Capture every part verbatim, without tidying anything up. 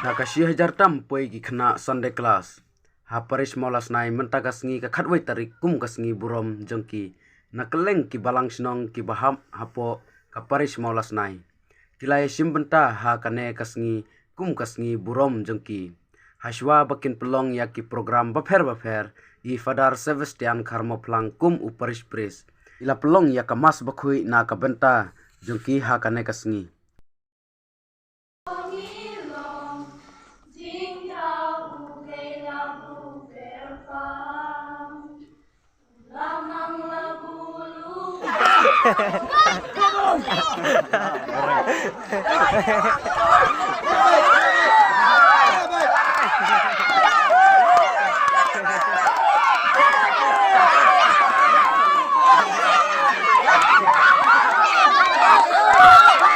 Da ka shi hajar tam poi ki khynnah Sunday class ha parish Mawlasnai mynta ka sngi ka khatwei tarik kum ka sngi burom jong ki na kylleng ki balang shnong ki ba hap hapoh ka parish Mawlasnai. Ki la ïashim bynta ha kane ka sngi kum ka sngi burom jong ki. Hashwa ba kin pynlong ïa ki program bapher bapher, i Father Sebastian Kharmawphlang kum u parish priest i la pynlong ïa ka mass bakhuid na ka bynta jong ki ha kane ka sngi.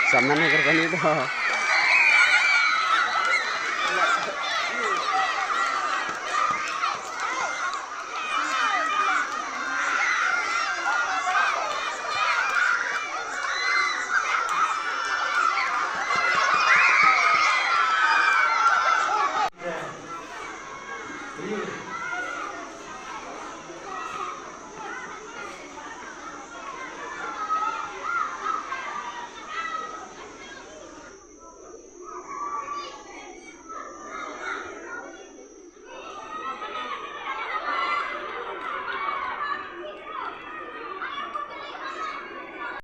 Sana ni kerja ni tu.